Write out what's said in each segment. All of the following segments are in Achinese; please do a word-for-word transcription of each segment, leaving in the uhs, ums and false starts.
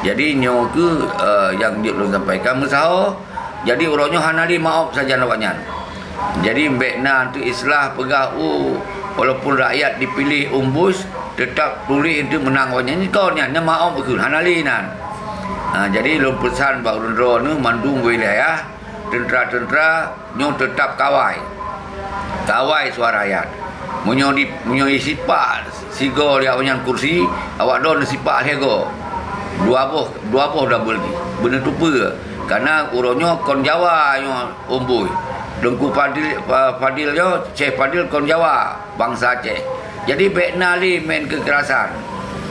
Jadi nyoe keuh, eh, nyang jeuet lôn sampaikan meusaho. Jadi uroe nyoe hana lé maob sajan awaknyan. Jadi bék na teuk islah peugah, "Oh, walaupun rakyat dipiléh umbus, teutap tuléh teuk meunang awaknyan." Nyoe kon nyan, nyan maob keuh, hana lé nan. Ha, jadi lôn peusan bak ureuëng droeneuh mandum wilayah, teuntra-teuntra nyoe teutap kawai. Kawai suara rakyat. Meunyoe di, meunyoe sipak sigoe lé awaknyan kursi, awak droeneuh sipak lhée goe. Dua boh, dua boh double jih. Beuneutupeue. Karena uroe nyoe kon Jawa nyoe umbui. Teungku Fadil, Fa-, Fadil nyoe, Syekh Fadil kon Jawa, bansa Aceh. Jadi bék na lé main kekerasan.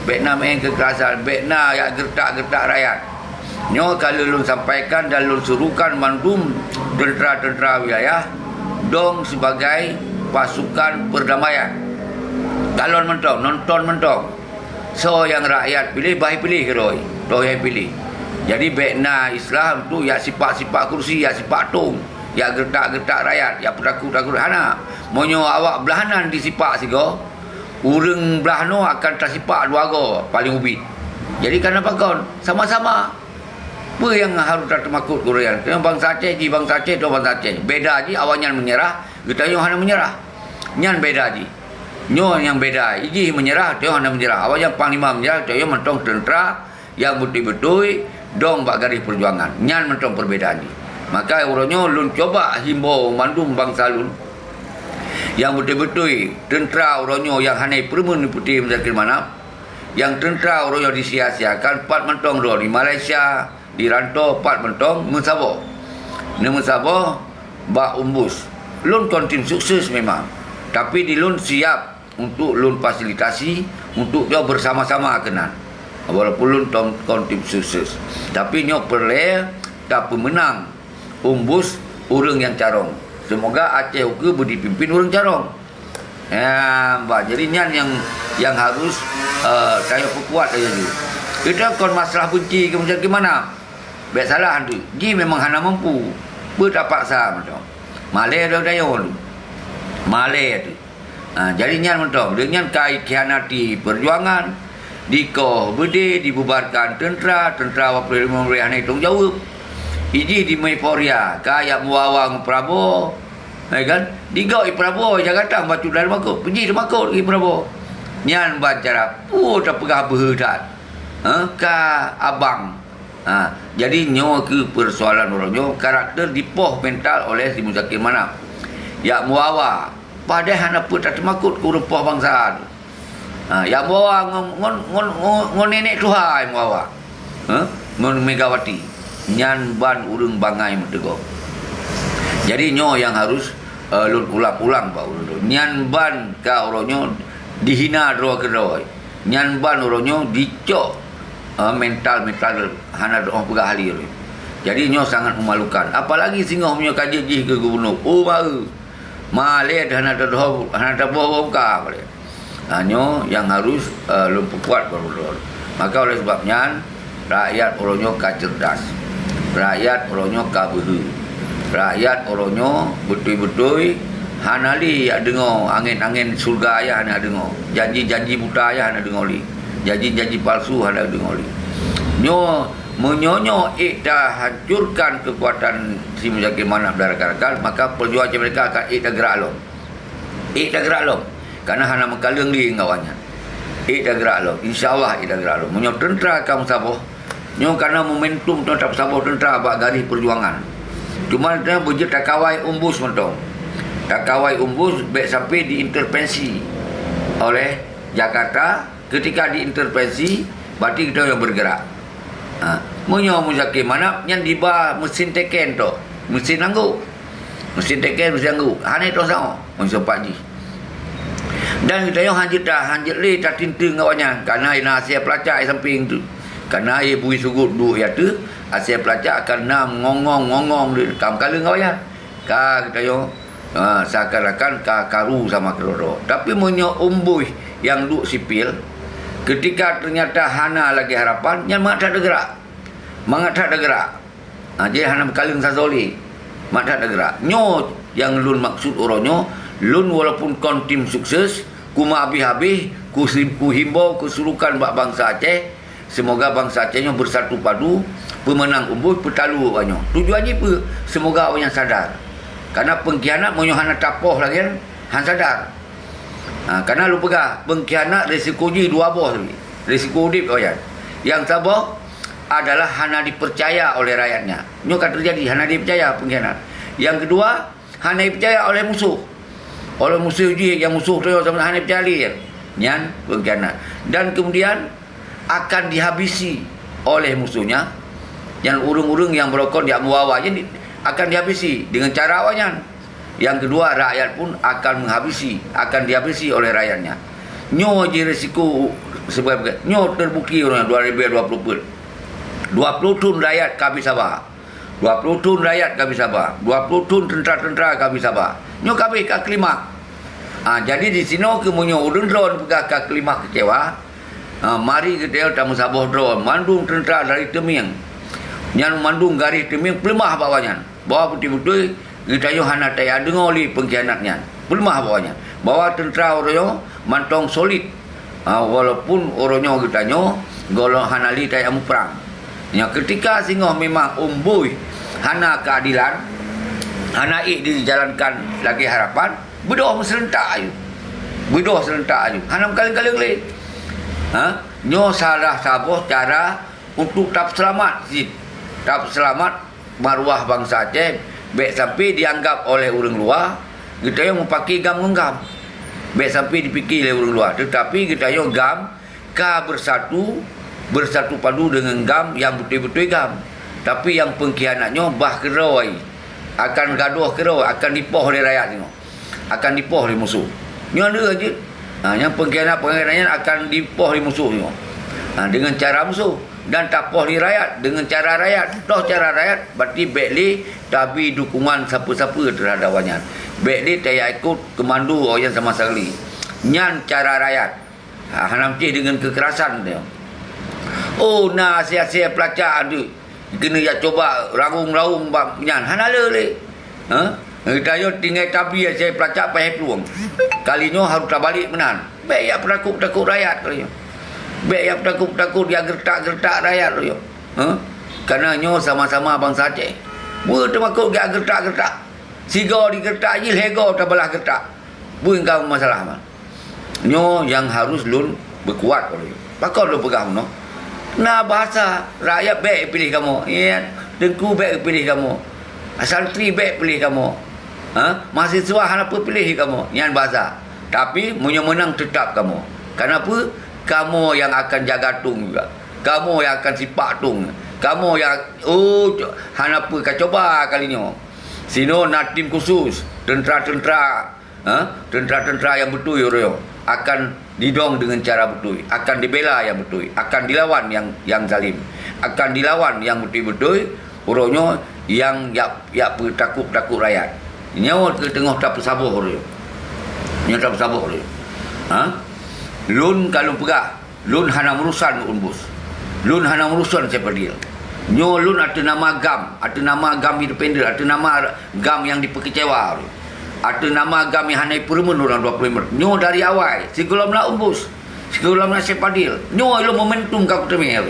Bék na main kekerasan, bék na jak geuretak-geuretak rakyat. Nyoe ka lheueh lôn sampaikan dan lôn suruhkan mandum teuntra-teuntra wilayah dong sibagai pasukan perdamaian. Kalon mantong, nonton mantong. Soe nyang rakyat piléh, bah piléh keudroe, toh nyang piléh. Jadi bék na islah untuk jak sipak-sipak kursi, jak sipak tong, jak geuretak-geuretak rakyat, jak peutakot-takot, hana. Meunyoe awak blaih nan disipak sigoe, ureuëng blaih noe akan tasipak dua goe paléng ubit. Jadi kana pakon, sama-sama. Peue nyang harôh tateumakot keu ureuëng nyan? Tanyoe bansa Aceh, jih bansa Aceh, tanyoe bansa Aceh. Beda jih awaknyan meunyeurah, geutanyoe hana meunyeurah. Nyan beda jih. Nyoe nyang beda, ijih meunyeurah, tanyoe hana meunyeurah. Awaknyan panglima meunyeurah, tanyoe mantong teuntra nyang beutôi-beutôi dong bak garéh peujuangan. Nyan mantong perbedaan jih. Maka uroe nyoe lôn cuba himbau mandum bansa lôn nyang beutôi-beutôi teuntra uroe nyoe nyang hana peureumeuén peuté Muzakir Manaf, nyang teuntra uroe nyoe disia-siakan, pat mantong droe di Malaysia, di rantô, pat mantong meusaboh. Neumeusaboh bak umbus. Lôn kon tim sukses memang, tapi di lôn siap untuk lôn fasilitasi untuk nyoe bersama-sama keunan. Walaupun lôn kon, kon tim sukses, tapi nyoe peureulée tapeumeunang umbus ureuëng nyang carông. Seumoga Aceh ukeue beudipimpin ureuëng carông. Ya, bah, jadi nyan nyang, nyang harus, eh, tanyoe peukuat laju. Itu kon masalah benci keu Muzakir Manaf. Bék salah tu. Jih memang hana mampu. Peue tapaksa mantong. Malée droe tanyoe tu. Malée tu. Ha, jadi nyan mantong. Deungon ka ikhianati peujuangan, dikoh beudé, dibubarkan teuntra, teuntra wapeuet lima belas hana tanggung jaweueb. Ijih di euforia, ka jak meuwa-wa ngon Prabowo. Ya kan? Digok i Prabowo, jaga tam bacut dalam makot. Pijih teumakot i Prabowo. Nyan ban cara peue tapeugah beuhe that. Ha, ka abang. Ha, jadi nyoe keuh persoalan uroe nyoe, karakter dipoh mental oleh si Muzakir Manaf. Jak meuwa-wa, padahai hana peue tateumakot keu ureuëng poh bansa tu. Ha, jak meuwa-wa ngon, ngon, ngon, ngon, ngon nenek tuha jak meuwa-wa. Ha? Ngon Megawati. Nyan ban ureuëng bangai meuteugok. Jadi nyoe nyang harus, eh, lôn ulang-ulang bak ureuëng tu. Nyan ban ka uroe nyoe dihina droe keudroe. Nyan ban uroe nyoe dicok, eh, mental-mental hana teupeugah hali lé. Jadi nyoe sangat memalukan. Apalagi singoh meunyoe ka jeuet jih keu gubunur. Oh, baru. Malée hana teudoh, hana teuboh muka malée. Ha, nyoe nyang harus, eh, lôn peukuat baroe-baroe. Maka oleh sebab nyan, rakyat uroe nyoe ka cerdas. Rakyat uroe nyoe ka beuhe. Rakyat uroe nyoe beutôi-beutôi hana lé jak deungoe angén-angén syeuruga, hana deungoe. Janji-janji buta, hana deungoe lé. Janji-janji palsu hana deungoe lé. Nyoe, meunyoe nyoe ék tahancurkan keukuatan si Muzakir Manaf dan rakan-rakan, maka peujuangan mereka akan ék tageurak lom. Ék tageurak lom. Karena hana meukaleueng lé ngon awaknyan. Ék tageurak lom. Insya Allah ék tageurak lom. Meunyoe teuntra ka meusaboh, nyoe karena momentum teuntra, saboh teuntra bak garéh peujuangan. Cuma teuntra beujeuet takawai umbus mantong. Takawai umbus bék sampai diintervensi oleh Jakarta. Ketika diintervensi, berarti kita yang bergerak. Ha, meunyoe Muzakir Manaf nyan diba mesin teken tu, mesin angguk. Mesin teken, mesin angguk. Hana teuh sahoe, meunyoe pat jih. Dan geutanyoe hanjeuet ta, hanjeuet lé tateuntèe ngon awaknyan, karena na asèe peulacak di sampéng tu. Karena ie bui sugot duek di ateueh, asèe peulacak akan na ngongong-ngongong di kam kaleuen ngon awaknyan. Ka geutanyoe, ha, seakan-akan ka karu sama keudroe-droe. Tapi meunyoe umbui nyang duek sipil, ketika ternyata hana lagèe harapan, nyan mangat that teugerak. Mangat that teugerak. Ha, jadi hana meukaleueng sasoe lé. Mangat that teugerak. Nyoe nyang lôn maksud uroe nyoe, lôn walaupun kon tim sukses, kuma habéh-habéh, kusi-, kuhimbau, kusurukan bak bansa Aceh, Semoga bansa Aceh nyoe bersatu padu, peumeunang umbôh, peutalu awaknyoe. Tujuan jih peue? Semoga awaknyan sadar. Karena pengkhianat meunyoe hana tapoh lagèe nyan, han sadar. Ha, karena lôn peugah, pengkhianat risiko jih dua boh tadi. Risiko udép awaknyan. Nyang saboh adalah hana dipercaya oleh rakyatnya. Nyoe ka teujadi, hana dipercaya pengkhianat. Nyang keudua, hana dipercaya oleh musoh. Oleh musoh jih, nyang musoh tu sama hana dipercaya lé nyan. Nyan pengkhianat. Dan kemudian akan dihabisi oleh musohnya. Nyan ureuëng-ureuëng nyang beurokon di Abu Wawa jadi akan dihabisi dengan cara awaknyan. Nyang keudua, rakyat pun akan menghabisi, akan dihabisi oleh rakyatnya. Nyoe jih risiko sebab nyoe terbukti uroe nyoe dua ribu dua puluh peuet. Dua puluh thon rakyat ka habéh saba. Dua puluh thon rakyat ka habéh saba. Dua puluh thon teuntara-teuntara ka habéh saba. Nyoe ka habéh ka klimak. Ha, jadi di sinoe keuh meunyoe ureuëng droe peugah ka klimak keucewa, ha, mari geutanyoe tameusaboh droe mandum teuntara dari teumieng. Nyan mandum garéh teumieng peuleumah bak awaknyan. Bahwa beutôi-beutôi geutanyoe hana taya deungoe lé pengkhianat nyan. Peuleumah bak awaknyan. Bahwa teuntara uroe nyoe mantong solid. Ha, walaupun uroe nyoe geutanyoe gohlom hana lé taya muprang. Nyoe keutika singoh memang umbôh hana keuadilan, hana ék dijalankan lagèe harapan, beudôh meuserentak aju. Beudôh serentak aju. Hana meukaleng-kaleng lé. Ha? Nyoe salah saboh cara untuk tapeuseulamat cit. Tapeuseulamat maruah bansa Aceh, bèk sampai dianggap oleh ureuëng luwa, geutanyoe meupaké GAM ngon GAM. Bèk sampai dipike lé ureuëng luwa, teutapi geutanyoe GAM ka beusatu, beusatu padu deungon GAM nyang beutôi-beutôi GAM. Tapi nyang pengkhianat nyoe bah keudroe, akan gadôh keudroe, akan dipoh lé rakyat nyoe. Akan dipoh lé musoh. Nyoe lheueh jeuet. Ha, nyang pengkhianat-pengkhianat nyan akan dipoh lé musoh nyoe. Ha, dengan cara musoh. Dan tapoh lé rakyat dengan cara rakyat. Toh cara rakyat, berarti bèk lé tabi dukungan sapeue-sapeue terhadap awaknyan. Bèk lé taya ikot keumando awaknyan sama sekali. Nyan cara rakyat. Ha, hana meusti deungon keukerasan teuh. Oh, na asèe-asèe peulacak deuh. Keuneuk jak coba raung-raung bak nyan. Hana le lé. Ha? Geutanyoe tinggai tabi asèe peulacak payah plueng. Kali nyoe harôh tabalek meunan. Bèk jak peutakot-takot rakyat kali nyoe. Bèk jak peutakot-takot jak geuretak-geuretak rakyat kali nyoe. Ha? Karena nyoe sama-sama bansa Aceh. Peue teumakot jak geuretak-geuretak? Sigoe digeuretak jih, lhèe goe tabalah geuretak. Peue nyang ka masalah, man? Nyoe nyang harôh lôn beukuat oleh. Pakon lôn peugah meunoe? Na bahasa, rakyat bèk piléh kamoe. Iya, teungku bèk piléh kamoe. Santri bèk piléh kamoe. Ha? Mahasiswa hana peupiléh kamoe. Nyan bahasa. Tapi, meunyoe meunang, teutap kamoe. Karena peue? Kamoe nyang akan jaga tông juga. Kamoe nyang akan sipak tông. Kamoe nyang, oh, hana peue ka cuba kali nyoe. Sinoe na tim khusus, teuntara-teuntara, ha? Teuntara-teuntara nyang beutôi uroe nyoe akan didong deungon cara beutôi, akan dibela nyang beutôi, akan dilawan nyang, nyang zalim, akan dilawan nyang beutôi-beutôi, uroe nyoe nyang jak, jak peutakot-takot rakyat. Nyoe keuh teungoh tapeusaboh uroe nyoe. Nyoe tapeusaboh uroe nyoe. Ha? Lôn ka lôn peugah, Lôn hana meurusan ngon Unbus. Lôn hana meurusan Syed Fadil. Nyoe lôn ateueh nama GAM, ateueh nama GAM independen, ateueh nama GAM nyang dipeukeucewa. Ateueh nama GAM nyang hana jipeureumeun ureueng dua ploh lima. Nyoe dari awai, sigohlom na Unbus, sigohlom na Syed Fadil. Nyoe lôn momentum ka kuteumé.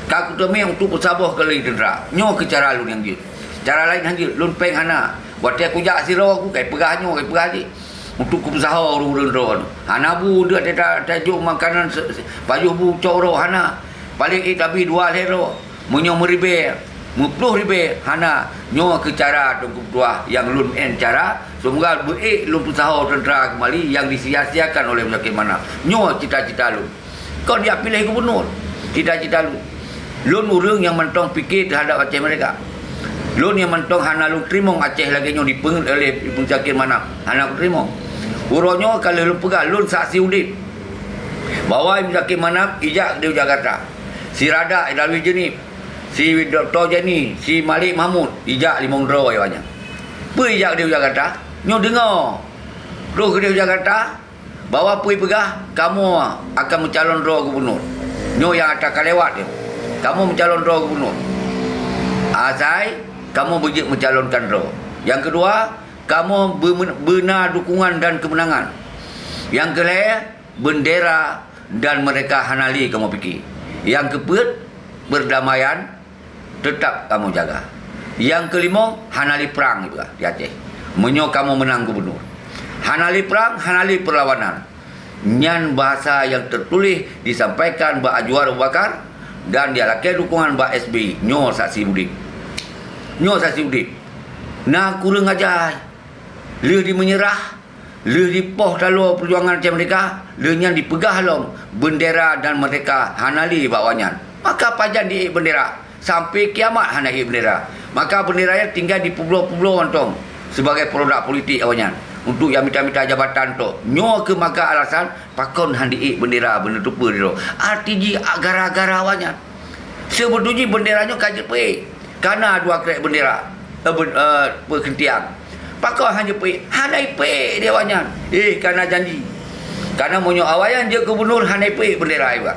Ka kuteumé untuk peusaboh keu lé teuntara. Nyoe keuh cara lôn nyang jeuet. Cara laén han jeuet, lôn péng hana. Watèe kujak sidroe, ku kai peugah nyoe, kai peugah jih. Untuk kupeusaho ureueng-ureueng droe. Hana bu deuek tata tajok makanan se-, se-, pajoh bu cok roh hana. Paléng ék tabi dua lhèe droe. Meunyoe meuribèe, meuploh ribèe, hana. Nyoe keuh cara Teungku Peutuah nyang lôn meu'en cara, seumoga beuék lôn peusaho teuntara keumali nyang disia-siakan oleh Muzakir Manaf. Nyoe cita-cita lôn. Kon jak piléh gubunur, cita-cita lôn. Lôn ureueng nyang mantong pike teuhadap Aceh Merdeka. Lôn nyang mantong hana lôn teurimong Aceh lagèe nyoe dipeungeut oleh Muzakir Manaf. Hana kuteurimong. Uroe nyoe ka lheueh lôn peugah, lôn saksi udép bahwa Muzakir Manaf ijak di Jakarta. Si Radak Rawi Jeunieb, si Dokto Jenny, si Malik Mahmud ijak limong droe awaknyan. Peue ijak di Jakarta? Nyoe deungoe. Troh di Jakarta, bahwa peue jipeugah, kamoe akan meucalon droe gubunur. Nyoe nyang ata ka lewat nyoe. Kamoe meucalon droe gubunur. Asai kamoe beujeuet meucalonkan droe. Nyang keudua, kamoe beu-, beuna dukungan dan keumeunangan. Nyang keulhèe, beundera dan meureka hana lé kamoe pike. Nyang keupeuet, perdamaian tetap kamoe jaga. Nyang keulimong, hana lé prang di Aceh. Meunyoe kamoe meunang gubernur, hana lé prang, hana lé perlawanan. Nyan bahasa nyang teutuléh disampaikan bak Ajuar Abu Bakar dan dilakée dukungan bak S B I. Nyoe saksi udeb. Nyoe saksi udeb. Na kureueng aja. Lheueh jimeunyeurah, lheueh jipoh taloe peujuangan Aceh Merdeka, lheueh nyan jipeugah lom beundera dan merdeka hana lé bak awaknyan. Maka pajan jiék beundera? Sampai kiamat hana ék beundera. Maka beundera nyan tinggai jipeubloe-peubloe mantong sibagai produk politik awaknyan untuk nyang mita-mita jabatan tok. Nyoe keuh maka alasan pakon hana jiék beundera beuneuteupeu di droe. Arti jih gara-gara awaknyan. Seubeutôi jih beundera nyoe ka jeuet peuék. Kana dua krek beundera, eh, ben-, eh, peukeuntiang. Pakon hana jeuet peuék? Hana jipeuék di awaknyan. Eh, kana janji. Kana meunyoe awaknyan jeuet gubernur, hana jipeuék beundera iba.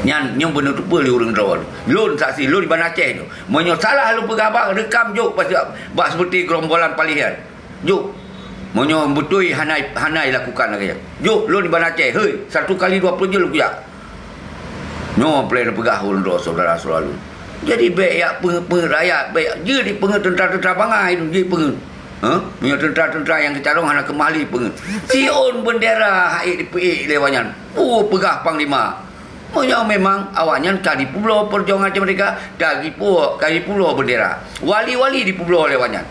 Nyan nyoe beuneuteupeu lé ureuëng droe. Lôn saksi, lôn di Banda Aceh nyoe. Meunyoe salah lôn peugah haba, rekam jok bak, bak seperti gerombolan paléh nyan. Jok. Meunyoe beutôi hana, hana dilakukan lagée nyan. Jok, lôn di Banda Aceh, hei, satu kali dua puluh jeuet lôn kujak. Nyoe peuleueh neupeugah ulôn droe syedara-syedara lôn. Jadi bék jak peungeut-peungeut rakyat, bék jeuet jipeungeut teuntra-teuntra bangai, jeuet jipeungeut. Hah? Meunyoe teuntra-teuntra nyang geucarông hana keumah lé peungeut. Siôn beundera hana ék jipeuék lé awaknyan. Peue peugah panglima? Meunyoe memang awaknyan ka jipeubloe peujuangan Aceh Merdeka, ka jipeubloe, ka jipeubloe beundera. Wali-wali jipeubloe lé awaknyan.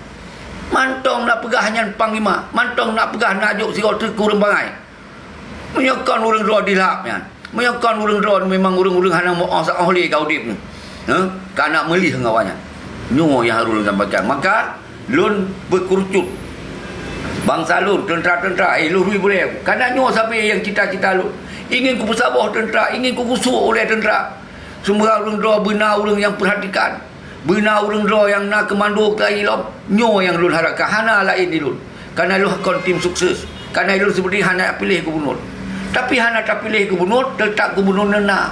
Mantong na peugah nyan panglima, mantong na peugah na jok sigoe teuk keu ureuëng bangai. Meunyoe kon ureuëng droe dilhab nyan, meunyoe kon ureuëng droe memang ureuëng-ureuëng hana meuoh saoh lé ka udeb nyoe, heh, ka na meulih ngon awaknyan. Nyoe nyang harôh lôn sampaikan. Maka lôn beukerucut bansa lôn, teuntra-teuntra, eh, lôn hui bulée. Kana nyoe sabe nyang cita-cita lôn. Ingin kupeusaboh teuntra, ingin kugusok ulée teuntra. Seumoga ureuëng droe beuna ureuëng nyang peurhatikan. Beuna ureuëng droe nyang na keumando keu ilom, nyoe nyang lôn harapkan, hana laén di lôn. Kana lôn kon tim sukses, kana lôn seubeuti hana tapiléh gubunur. Tapi hana tapiléh gubunur, teutap gubunur neuh na.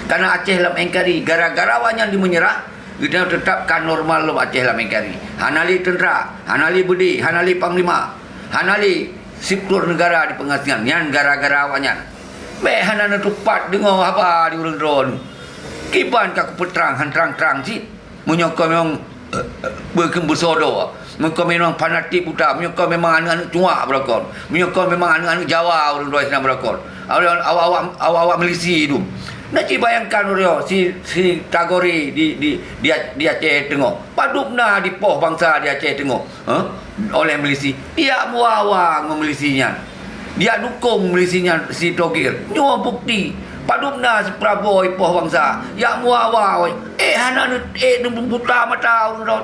Kana Aceh lam N K R I, gara-gara awaknyan jimeunyeurah, geutanyoe teutap ka normal lom Aceh lam N K R I. Hana lé teuntra, hana lé beudé, hana lé panglima, hana lé struktur neugara di peungasingan. Nyan gara-gara awaknyan. Bék hana neutupat deungoe haba di ureuëng droeneuh. Kiban ka kupeutrang han trang-trang cit. Meunyoe kon memang, eh, eh, beukeuen beusodo, meunyoe kon memang fanatik buta, meunyoe kon memang aneuëk-aneuëk cuak beulakon, meunyoe kon memang aneuëk-aneuëk Jawa ureuëng droe sinan beulakon, awak-awak, awak-awak milisi dum. Na cit bayangkan ureuëng si, si Tagore di, di, di, di Aceh Teungoh. Padub na dipoh bansa di Aceh Teungoh, ha? Oleh milisi. Dijak meuwa-wa ngon milisi nyan. Dijak dukong milisi nyan si Togir. Nyoe bukti. Padub na si Prabowo ipoh bansa. Jak meuwa-wa, woi. Eh, hana neu-, eh, neu-, buta mata ureuëng droe.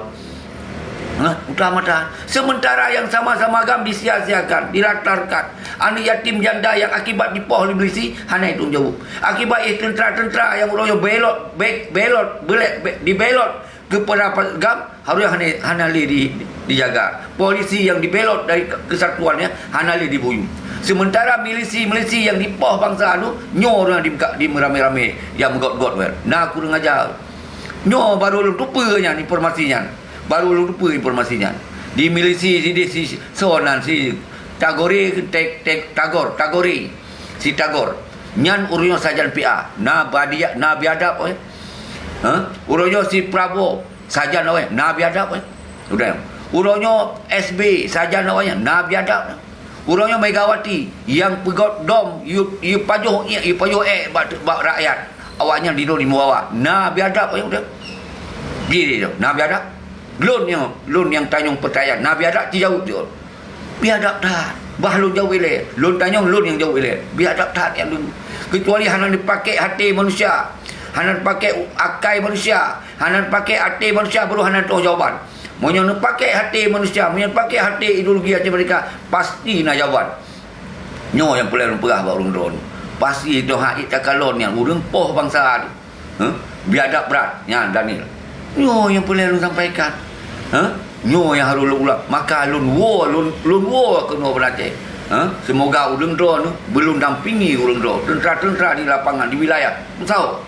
Hah? Buta mata. Sementara yang sama-sama GAM disia-siakan, dilantarkan. Aneuëk yatim janda yang akibat dipoh lé milisi, hana itanggung jaweueb. Akibat, eh, teuntra-teuntra nyang uroe nyoe belot, be-, belot, belek, be-, dibelot keu peurapat GAM, harus hana, hana lé di, dijaga. Polisi nyang dibelot dari ke-, kesatuan nyan hana lé dibuyue. Sementara milisi-milisi nyang dipoh bansa nyoe, nyoe ureuëng di, di meuramé-ramé nyang meugot-got, weh. Na kureueng aja. Nyoe baru lôn tupeue nyan informasi nyan. Baru lôn tupeue informasi nyan. Di milisi sideh si, soe nan si Tagore, Teg-, Teg-, Tagor, Tagore. Si Tagor. Nyan ureuëng nyoe sajan P A. Na badia-, na biadab, weh. Ha? Ureuëng nyoe si Prabowo, sajan awaknyan, na biadab, eh. Udah. Ureuëng nyoe S B, sajan awaknyan, na biadab. Ureuëng nyoe Megawati, nyang peugot dom, yue, yue pajoh, yue pajoh ék bak, bak rakyat. Awaknyan di lôn meuwa-wa, na biadab, eh, udah. Di, di, di, na biadab. Lôn nyoe, lôn nyang tanyong peurtanyaan, na biadab, tijaweueb jih. Biadab that. Bah lôn jaweueb ilée. Lôn tanyong, lôn nyang jaweueb ilée. Biadab that nyang lôn. Kecuali hana neupakék até manusia. Hana neupakék akai manusia. Hana neupakék até manusia, baru hana teuh jawaban. Meunyoe neupakék até manusia, meunyoe neupakék até ideologi Aceh Merdeka, pasti na jawaban. Nyoe nyang peureulée lôn peugah bak ureuëng droeneuh. Pasti teuh hak takalon nyan ureuëng poh bansa. Hah? Biadab brat nyan Daniel. Nyoe nyang peureulée lôn sampaikan. Hah? Nyoe nyang harôh lôn ulang. Maka lôn woe, lôn, lôn woe keunoe Banda Aceh. Hah? Seumoga ureuëng droeneuh beulôn dampingi ureuëng droe, teuntra-teuntra di lapangan, di wilayah. Beusau.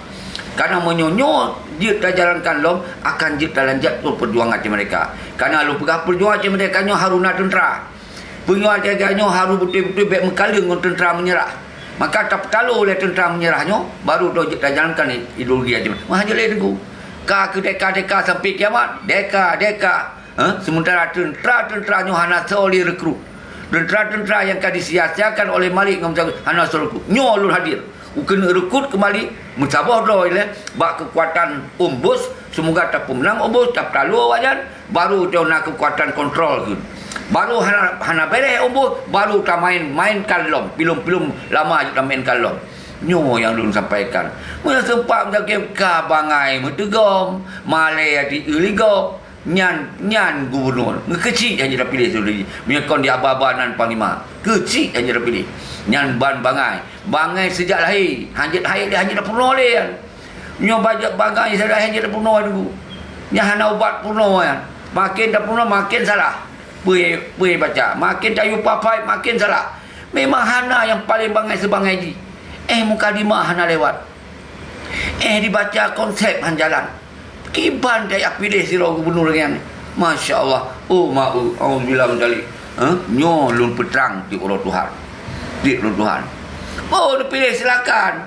Karena meunyoe nyoe jeuet tajalankan lom, akan jeuet talanjut peujuangan Aceh Merdeka. Karena lôn peugah peujuangan Aceh Merdeka nyoe harôh na teuntra. Peujuangan Aceh Merdeka nyoe harôh beutôi-beutôi bék meukaleueng ngon teuntra meunyeurah. Maka tapeutaloe lé teuntra meunyeurah nyoe, baru droe jeuet tajalankan ideologi Aceh Merdeka. Meuhan jeuet lé Teungku. Ka keu deka-deka sampai kiamat, deka-deka. Ha? Sementara teuntra-teuntra nyoe hana soe lé rekrut. Teuntra-teuntra nyang ka disia-siakan oleh Malik ngon Muzakir hana soe rekrut. Nyoe lôn hadir. Kukeuneuk rekrut keumbali, meusaboh droe lé bak keukuatan Ombus. Semoga tapeumenang Ombus, tapeutaloe awaknyan. Baru jeuet na keukuatan kontrol keuh. Baru hana, hana béreh Ombus, baru tamaén-maén kalom, pilom-pilom lama jeuet tamaén kalom. Nyoe nyang lôn sampaikan. Meunyoe seumpat Muzakir ka bangai meuteugom, malée di eu ligop, nyan, nyan gubunur. Keuchik hana tapiléh seudeh. Meunyoe kon di aba-aba nan panglima, keuchik hana tapiléh. Nyan ban bangai. Bangai sejak lahé, hanjeuet hai lé hanjeuet tapeurunoe lé nyan. Nyoe bajak bangai sadai hana tapeurunoe Teungku. Nyan hana ubat peurunoe nyan. Makin tapeurunoe makin salah. Peue, peue baca, makin tayue papai makin salah. Memang hana nyang paleng bangai sibangai jih. Eh, mukadimah hana lewat. Eh, dibaca konsep han jalan. Kiban tajak piléh sidroe gubunur lagée nyan. Masya Allah. Oh, ma'u, auzubillah min dzalik. Hah? Nyoe lôn peutrang di uroe Tuhan. Di uroe Tuhan. Oh, neupiléh silakan.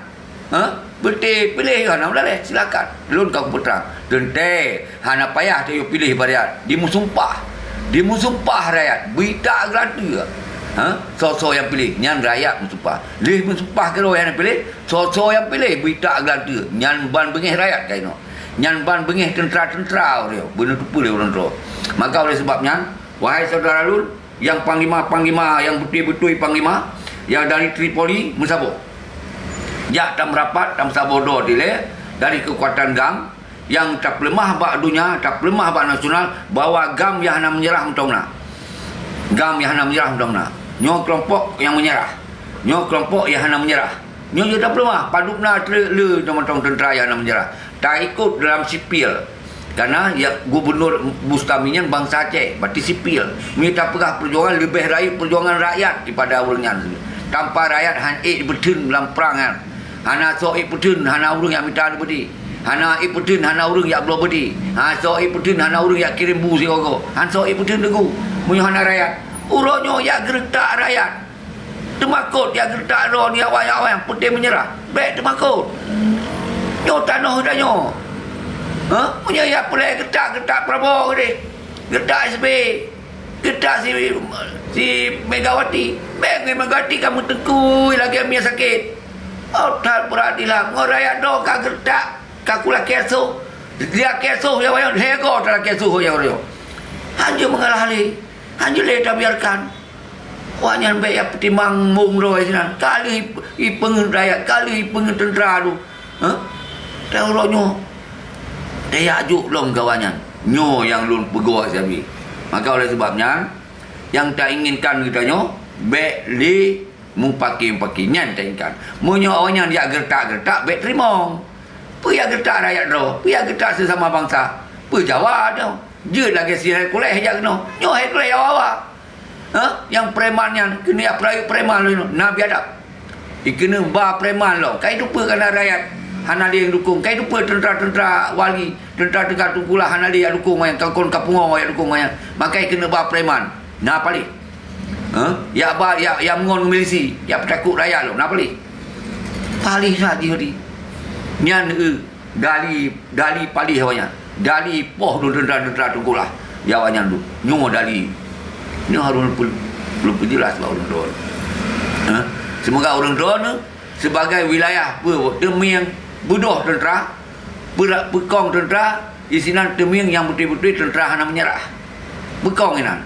Ha? Beutôi piléh hana meulaléh, silakan. Lôn ka kupeutrang. Teuntée hana payah tayue piléh bak rakyat. Dimeusumpah. Dimeusumpah rakyat. Beuitak geulanteue. Ha? Soe-soe nyang piléh, nyan rakyat meusumpah. Lheueh meusumpah keudroe hana piléh, soe-soe nyang piléh beuitak geulanteue. Nyan ban beungéh rakyat ka inoe. Nyan ban beungéh teuntra-teuntra ureuëng. Beuneuteupeu lé ureuëng droe. Maka oleh sebab nyan, wahai syedara lôn, nyang panglima-panglima, nyang beutôi-beutôi panglima, nyang dari Tripoli meusaboh. Jak tameurapat, tameusaboh droe dilée dari keukuatan GAM, nyang tapeuleumah bak donya, tapeuleumah bak nasional, bahwa GAM nyang hana meunyeurah mantong na. GAM nyang hana meunyeurah mantong na. Nyoe keulompok nyang meunyeurah. Nyoe keulompok nyang hana meunyeurah. Nyoe jeuet tapeuleumah, padub na treuk le mantong teuntra nyang hana meunyeurah. Taikot dalam sipil. Karena ya, Gubernur Bustami nyan bansa Aceh, berarti sipil. Meunyoe tapeugah perjuangan, leubeh rayeuk perjuangan rakyat daripada ureuëng nyan. Tanpa rakyat han ék peutheun lam prang nyan. Hana soe ék peutheun, hana ureuëng nyang mita leubeh. Hana ék peutheun, hana ureuëng jak bloe beudé. Hana soe ék peutheun, hana ureuëng jak kirém bu sigoe-goe. Han soe ék peutheun Teungku. Meunyoe hana rakyat, uroe nyoe jak geureutak rakyat. Teumakot jak geureutak droe nibak awak-awak nyang peutéh meunyeurah. Bék teumakot. Nyoe tanoh geutanyoe. Hah? Meunyoe jak peureulée geureutak, geureutak Prabowo keudeh. Geureutak S B. Geureutak si, si Megawati. Bék ngon Megawati ka meuteukui lagée mié sakét. Oh, that brat dilak. Ngon rakyat droe ka geureutak, ka kulakée soh. Dilakée soh nyang nyoe, lhée goe talakée soh nyang nyoe. Hanjeuet meungalah lé. Hanjeuet lé tabiarkan. Awaknyan bék jak peutimang mong droe sinan. Ka lheueh ipeungeuet rakyat, ka lheueh ipeungeuet teuntra tu. Hah? Dan uroe nyoe, tajak jok lom keu awaknyan. Nyoe nyang lôn peugoe siabi. Maka oleh sebab nyan, nyang tainginkan geutanyoe, bék lé mupaki-mupaki. Nyan tainginkan. Meunyoe awaknyan jak geureutak-geureutak, bék teurimong. Peue jak geureutak rakyat droe? Peue jak geureutak sesama bansa? Peue Jawa nyoe? Jeuet lagée si Hercules jak keunoe. Nyoe Hercules awak-awak. Hah? Nyang preman nyan, keuneuk jak peurayeuk preman lom nyoe. Na biadab. Ikeuneuk ba preman lom. Ka iteupeue kana rakyat hana lé nyang dukong. Ka iteupeue teuntra-teuntra wali, teuntra-teuntra teukulah hana lé jak dukong awaknyan. Ka kon ka pungo jak dukong awaknyan. Maka ikeuneuk ba preman. Na paléh. Hah? Jak ba, jak, jak meungon milisi. Jak peutakot rakyat lom. Na paléh. Paléh that jih tadi. Nyan, eu, Dali, dali paléh awaknyan. Dali poh lôn teuntra-teuntra teukulah di awaknyan tu. Nyoe dali. Nyoe harôh lôn peu-, lôn peujeulaih bak ureuëng droeneuh. Ha? Seumoga ureuëng droeneuh sibagai wilayah peu-, teumieng beudôh teuntra, peura-, peukong teuntra, disinan teumieng nyang beutôi-beutôi teuntra hana meunyeurah. Peukong inan.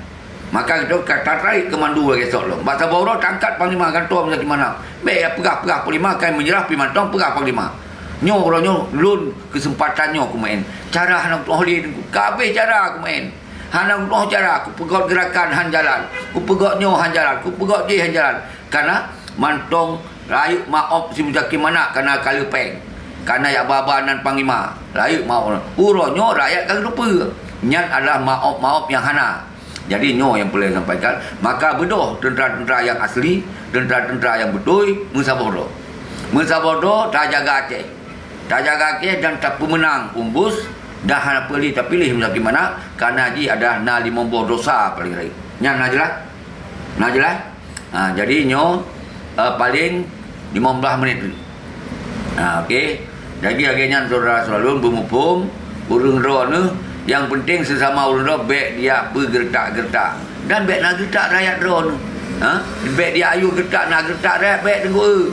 Maka geutanyoe ka tatarék keumandu lagée soe lom. Bak saboh uroe taangkat panglima gantoe meunyoe di mana. Bék jak peugah-peugah panglima, ka meunyeurah pih mantong peugah panglima. Nyoe uroe nyoe lôn keuseumpatan nyoe kumeu'en. Cara hana kutu'oh lé Teungku. Ka habéh cara kumeu'en. Hana kutu'oh cara, kupeugét geurakan han jalan. Kupeugét nyoe han jalan, kupeugét jéh han jalan. Kana mantong rayeuk maob si Muzakir Manaf kana ka le péng. Kana jak ba-ba nan panglima. Rayeuk maob. Uroe nyoe rakyat ka geuteupeue. Nyan adalah maob-maob nyang hana. Jadi nyoe nyang peureulée sampaikan, maka beudôh teuntra-teuntra nyang asli, teuntra-teuntra nyang beutôi, meusaboh droe. Meusaboh droe tajaga Aceh. Tajaga Aceh dan tapeumeunang Ombus dan hana peue lé tapiléh Muzakir Manaf, kareuna jih adalah na limong boh desya paléng rayeuk. Nyan na jeulaih? Na jeulaih? Ha, jadi nyoe, eh, paléng Limong blaih menit tu. Ha, okey. Jadi lagèe nyan, syedara-syedara lôn, beumuphom, ureueng droeneuh, nyang penting sesama ureueng droe bèk dia peugeureutak-geureutak. Dan bèk na geureutak rakyat droeneuh. Ha? Bèk dia ayue geureutak, na geureutak rakyat, bèk teungku, eu.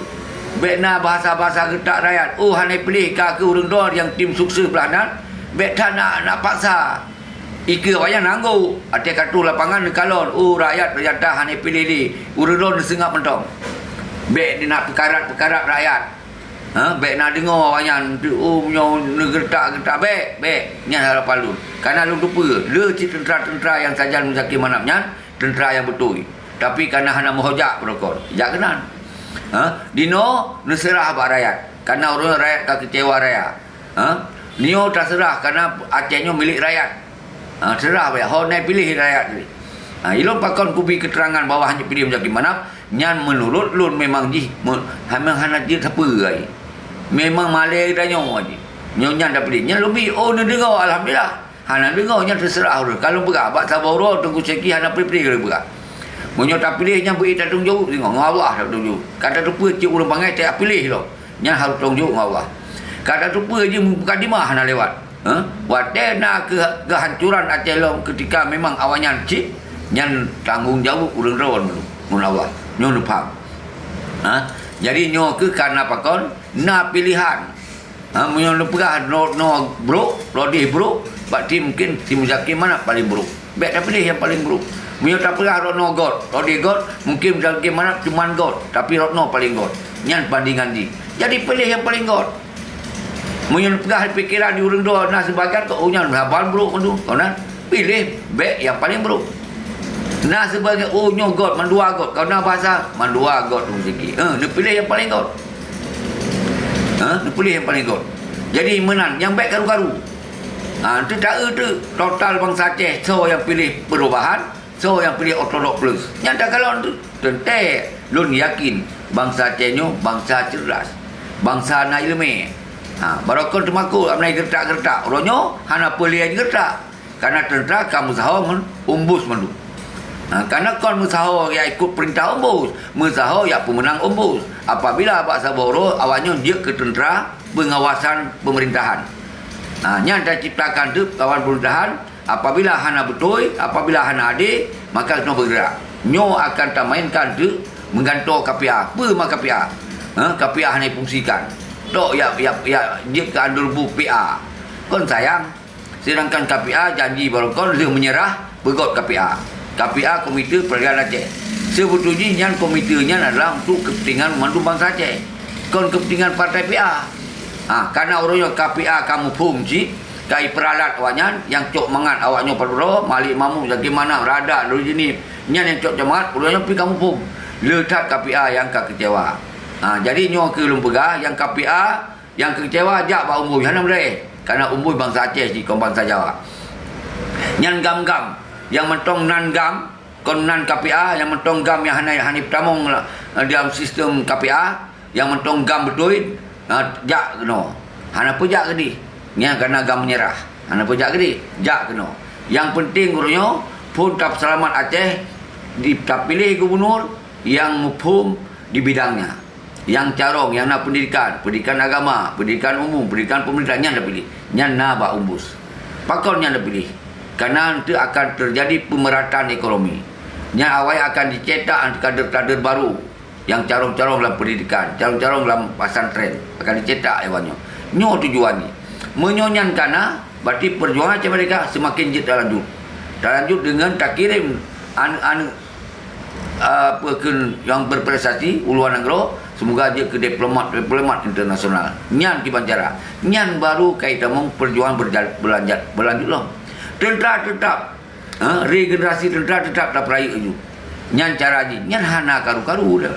Bèk na bahasa-bahasa geureutak rakyat. Oh, hana piléh ka keu ureueng droe nyang tim sukses blaih nan. Bèk that na, na paksa. Ikeue awaknyan nanggroe, até ka troh lapangan neukalon, oh, rakyat teunyata hana piléh lé, ureueng droe neuseungab mantong. Bèk na peukarat-peukarat rakyat. Ha, bèk na deungoe awaknyan, oh, nyoe neugeureutak-geureutak, bèk, bèk. Nyan harapan lôn. Kareuna lôn teupeue, le cit teuntra-teuntra nyang sajan Muzakir Manaf nyan, teuntra nyang beutôi. Tapi kareuna hana meuhojak protokol, jak keunan. Ha, dinoe neuseurah bak rakyat. Kareuna ureueng rakyat ka keucewa raya. Ha? Nyoe taseurah, kareuna Aceh nyoe milék rakyat. Ha, seurah bak ho na piléh rakyat tadi. Ha, ilôn pakon kubi keterangan bahwa hana piléh Muzakir Manaf, nyan meunurot lôn memang jih me-, memang hana jeuet sapeue ai. Memang malèe geutanyoe jih. Nyoe nyan tapiléh. Nyan lôn bi, oh, neudeungoe, alhamdulillah. Hana deungoe, nyan teuseurah ureueng. Ka lôn peugah bak saboh uroe Teungku Syeki hana piléh-piléh lôn peugah. Meunyoe tapiléh nyan beu tatung jaweueb singoh, ngon Allah tatung jaweueb. Ka tateupeue cit ureueng bangai tapiléh lom. Nyan harôh tong jok ngon Allah. Ka tateupeue jih mukadimah hana lewat. Ha? Watèe na keu-, keuhancuran Aceh lom keutika memang awaknyan cit, nyan tanggong jaweueb ureueng droe ngon Allah. Nyoe neupham. Ha? Jadi nyoe keuh kareuna pakon na pilihan. Ha, meunyoe neupeugah no, no brok, lodeh brok, bak tim mungkin tim Muzakir Manaf paléng brok. Bèk tapiléh nyang paléng brok. Meunyoe tapeugah Retno göt, lodeh göt, mungkin Muzakir Manaf cuman göt, tapi Retno paléng göt. Nyan bandingan jih. Jadi piléh nyang paléng göt. Meunyoe peugah pikiran di ureueng droe na sibagian keu, oh, nyan saban brok mandum, keu nan piléh bèk nyang paléng brok. Na sibagian, oh, nyoe göt, mandua göt, keu nan bahasa mandua göt Teungku Syeki. Eh, neupiléh nyang paléng göt. Ha, neupiléh nyang paléng göt. Jadi meunan, nyang bèk karu-karu. Ha, teuta-eu teuk total bansa Aceh, soe nyang piléh perubahan, soe nyang piléh ortodok plus. Nyan takalon teuk. Teuntèe lôn yakin bansa Aceh nyoe bansa cerdas, bansa na ileumèe. Ha, barokon teumakot, amai geureutak-geureutak. Uroe nyoe hana peue lé geureutak. Kareuna teuntra ka meusaho ngon umbus mandum. Ha, kareuna kon meusaho jak ikot peurintah umbus, meusaho jak peumeunang umbus. Apabila bak saboh uroe awaknyoe jeuet keu teuntra peungawasan peumeurintahan. Ha, nyan taciptakan teuk kawan peumeurintahan, apabila hana beutôi, apabila hana adé, maka keunoe beugeurak. Nyoe akan tamainkan teuk meugantoe K P A. Peue ma K P A? Ha, K P A hana jifungsikan. Tok jak, jak, jak jeuet keu andeurubu P A. Kon sayang. Seudangkan K P A janji barokon lheueh meunyeurah peugöt K P A. K P A Komite Peradilan Aceh. Seubeutôi jih nyan komite nyan adalah untuk keupeuntengan mandum bansa Aceh. Kon keupeuntengan partai P A. Ha, kareuna uroe nyoe K P A ka muphom cit, ka jipeuralat awaknyan nyang cok mangat awaknyoe padubdroe, Malik Mahmud, Zaki Manaf, Radak, Nurdin Jeunieb, nyan nyang cok mangat, uroe nyoe pih ka muphom. Le that K P A nyang ka keucewa. Ha, jadi nyoe keuh lôn peugah, nyang K P A Nyang keucewa jak bak umbus, hana meudeh. Kareuna umbus bansa Aceh jih, kon bansa Jawa. Nyan GAM-GAM, nyang mantong nan GAM, kon nan K P A, nyang mantong GAM nyang hana, hana peutamong la-, dalam sistem K P A, nyang mantong GAM beutôi, ha, jak keunoe. Hana peue jak keudeh. Nyan kareuna GAM meunyeurah. Hana peue jak keudeh, jak keunoe. Nyang penting uroe nyoe, phon tapeusalamat Aceh, di, tapiléh gubunur nyang muphom di bidangnya. Nyang carông, nyang na pendidikan, pendidikan agama, pendidikan umum, pendidikan pemerintah, nyan tapiléh. Nyan na bak umbus. Pakon nyan tapiléh? Kareuna eunteuk akan teujadi peumerataan ekonomi. Nyan awai akan jicetak kader-kader baru nyang carông-carông lam pendidikan, carông-carông lam pesantren, akan jicetak lé awaknyoe. Nyoe tujuan jih. Meunyoe nyan ka na, berarti peujuangan Aceh Merdeka seumaken jeuet talanjut. Talanjut deungon takirém aneuk-aneuk ah, peue kheun nyang berprestasi u luwa nanggroe, seumoga jeuet keu diplomat-diplomat internasional. Nyan kiban cara. Nyan baru ka jitamong peujuangan berja-, berlanjut, berlanjut lom. Teuntra teutap, ha, regenerasi teuntra teutap tapeurayeuk laju. Nyan cara jih. Nyan hana karu-karu dah.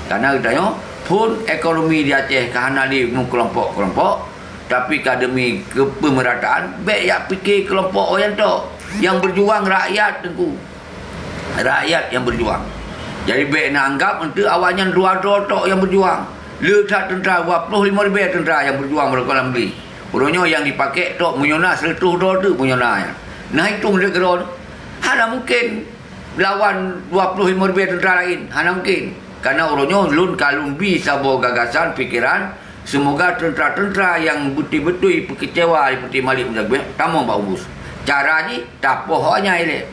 Kareuna geutanyoe phon ekonomi di Aceh ka hana lé meukelompok-kelompok, tapi ka demi keupeumerataan, bèk jak pike keulompok awaknyan tok. Nyang berjuang rakyat, Teungku. Rakyat nyang berjuang. Jadi, bèk na anggap eunteuk awaknyan dua droe tok nyang berjuang. Le that teuntra, dua ploh limong ribèe teuntra nyang berjuang meulakukan lam negeri. Uroe nyoe nyang dipakék tok meunyoe na seratus droe teuk meunyoe na nyan. Nah, itong lé keudroe. Hana mungken lawan dua ploh limong ribèe teuntra laén. Hana mungken. Karena uroe nyoe lôn ka lôn bi saboh gagasan pikeran, seumoga teuntra-teuntra nyang beutôi-beutôi peukeucewa seperti Malik Muzakir tamong bak ubus. Cara jih tapoh awaknyan ilée.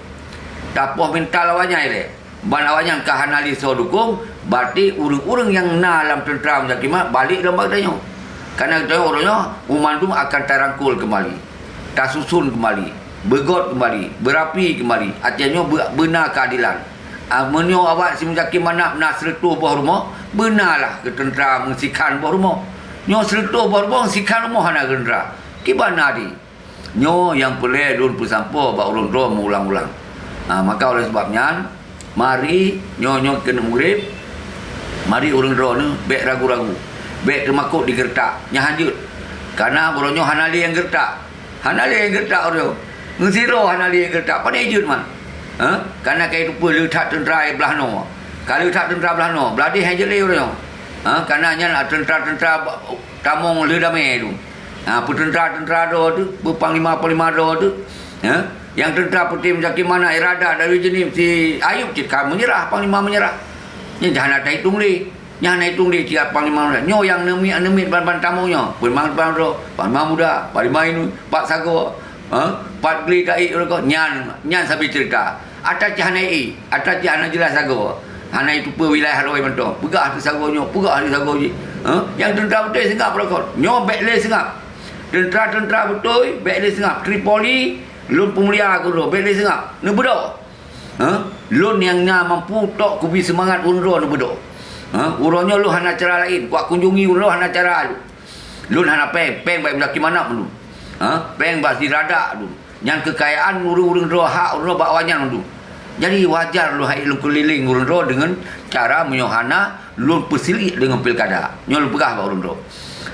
Tapoh mental awaknyan ilée. Ban awaknyan ka hana lé soe dukong, berarti ureuëng-ureuëng nyang na lam teuntra Muzakir Manaf balek lom bak geutanyoe. Karena geutanyoe uroe nyoe, banmandum akan tarangkul keumbali, tasusun keumbali, beugot keumbali, beurapi keumbali, artinya nyoe beu-, beuna keuadelan. Ah, meunyoe awak si Muzakir Manaf na sireutôh boh rumoh, beunalah keu teuntra meusikhan boh rumoh. Nyoe sireutôh boh rumoh, sikhan rumoh hana keu teuntra. Kiban na di? Nyoe nyang peureulée lôn peusampoe bak ureuëng droe meuulang-ulang. Ha, maka oleh sebab nyan, mari nyoe-nyoe keuneuk mugreb, mari ureuëng droeneuh bék ragu-ragu, bék teumakot di geureutak, nyan hanjeuet. Karena uroe nyoe hana lé nyang geureutak. Hana lé nyang geureutak uroe nyoe. Ngon sidroe hana lé nyang geureutak, pane jeuet man. Ha? Karena ka jiteupeue le that teuntra blah noe. Ka le that teuntra blah noe, blah déh han jeuet lé uroe nyoe. Ha? Karena nyan teuntra-teuntra tamong le damé tu. Ha, peuteuntra-teuntra droe tu, peupanglima-panglima droe tu. Ha? Nyang teuntra peutem Muzakir Manaf, Iradat dari Jenim si Ayub cit ka meunyeurah, panglima meunyeurah. Nyan hana tahitung lé. Nyan hana hitung lé cit panglima meunyeurah. Nyoe nyang neumiet-neumiet ban-ban tamong nyoe. Panglima droe, panglima muda, panglima inui, pat sagoe. Ha? Pat glé taék uroe nyoe. Nyan, nyan sabe ceurita. Ata cit hana ék, ata cit hana jeulaih sagoe. Hana jiteupeue wilayah rhoi mantong. Peugah ateueh sagoe nyoe, peugah ateueh sagoe jih. Ha? Nyang teuntra beutôi seungab rokon. Nyoe bék lé seungab. Teuntra-teuntra beutôi bék lé seungab. Tripoli, lôn peumulia keu droe, bék lé seungab. Neubeudôh. Ha? Lôn nyang na mampu tok kubi seumangat ureuëng droe neubeudôh. Ha? Uroe nyoe lôn hana cara laén. Kuwak kunjungi ureuëng droe hana cara lôn. Lôn hana péng, péng bak Muzakir Manaf lôn. Ha? Péng bak si Iradat lôn. Nyan keukayaan ureuëng-ureuëng droe, hak ureuëng droe bak awaknyan mandum. Jadi wajar lôn hai lôn keulileng ureuëng droe deungon cara meunyoe hana lôn peusilik deungon pilkada. Nyoe lôn peugah bak ureuëng droe.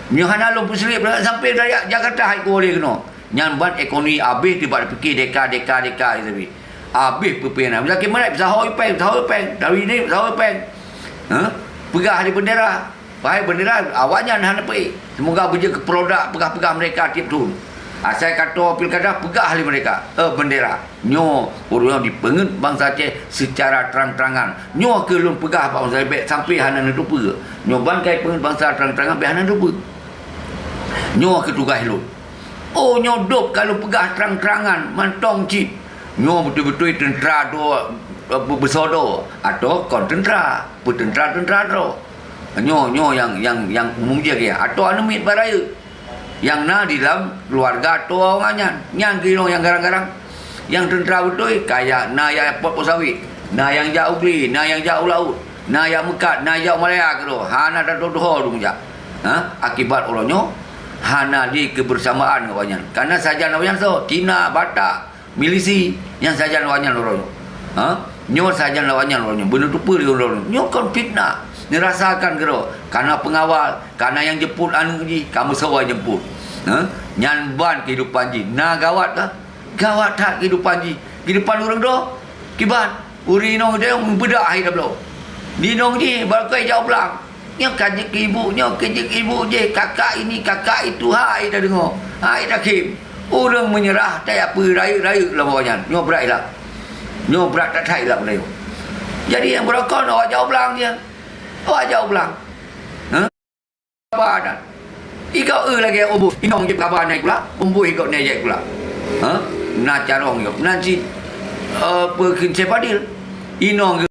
Meunyoe hana lôn peusilik, sampai dari Jakarta hai kuwoe lé keunoe. Nyan ban ekonomi abéh teuh bak pike deka, deka, deka, tapi abéh peupena. Muzakir Manaf peusaho péng, peusaho péng. Dari ni peusaho péng. Ha? Peugah di bendera. Wahai bendera, awaknyan hana peuék. Semoga beujeuet keu produk peugah-peugah mereka tiep thon. Asai ka toe pilkada, peugah lé mereka, "Eh, bendera, nyoe ureuëng dipeungeut bansa Aceh secara terang-terangan." Nyoe keuh lôn peugah bak bansa bék sampai hana neuteupeue. Nyoe ban ka ipeungeut bansa terang-terangan bék hana neuteupeue. Nyoe keuh tugaih lôn. Oh, nyoe dôb ka lôn peugah terang-terangan mantong cit. Nyoe beutôi-beutôi teuntra droe, eh, beu-, beusoe droe, atawa kon teuntra, peuteuntra-teuntra droe. Nyoe, nyoe nyang, nyang, nyang umum jih lagée nyan. Atawa aneuk miet bak rayeuk. Nyang na di lam keuluwarga toe awaknyan. Nyan keuh nyang garang-garang. Nyang teuntra beutôi, kaya na nyang pot-pot sawét, na nyang jak u glé, na nyang jak u laôt, na jak meukat, na jak u Malaya keudroe. Hana tatuho-tuho dum jak. Ha? Akibat uroe nyoe, hana lé keubeusamaan ngon awaknyan. Kareuna sajan awaknyan soe? Cina, Batak, milisi, nyan sajan awaknyan uroe nyoe. Ha? Nyoe sajan awaknyan uroe nyoe. Beuneuteupeu lé uroe nyoe. Nyoe kon fitnah. Neurasakan keudroe. Kareuna peungawal, kareuna nyang jemput aneuk jih, ka meusoe jemput. Ha? Nyan ban keuhidupan jih. Na gawat ka? Gawat that keuhidupan jih. Keuhidupan ureuëng droe, kiban. Ureuëng inong geutanyoe meubeudak hai tabloe. Di inong jih, barokon jak u blang. Nyoe ka jeuet keu ibu, nyoe ka jeuet keu ibu jih, kakak ini, kakak itu, hai tadeungoe, hai takhém. Ureuëng meunyeurah, tajak peue rayeuk-rayeuk lam awaknyan. Nyoe brat ilat. Nyoe brat that-that ilat geutanyoe. Jadi, nyang barokon awak jak u blang jih. Awak jak u blang. Hah? Apa adat? Igoe eu lagée umbôh, inong jih peugaba nai kula, umbôh igoe nai jai kula. Ha? Na carông igoe. Nan cit, eh, peue kheun Syekh Fadil. Inong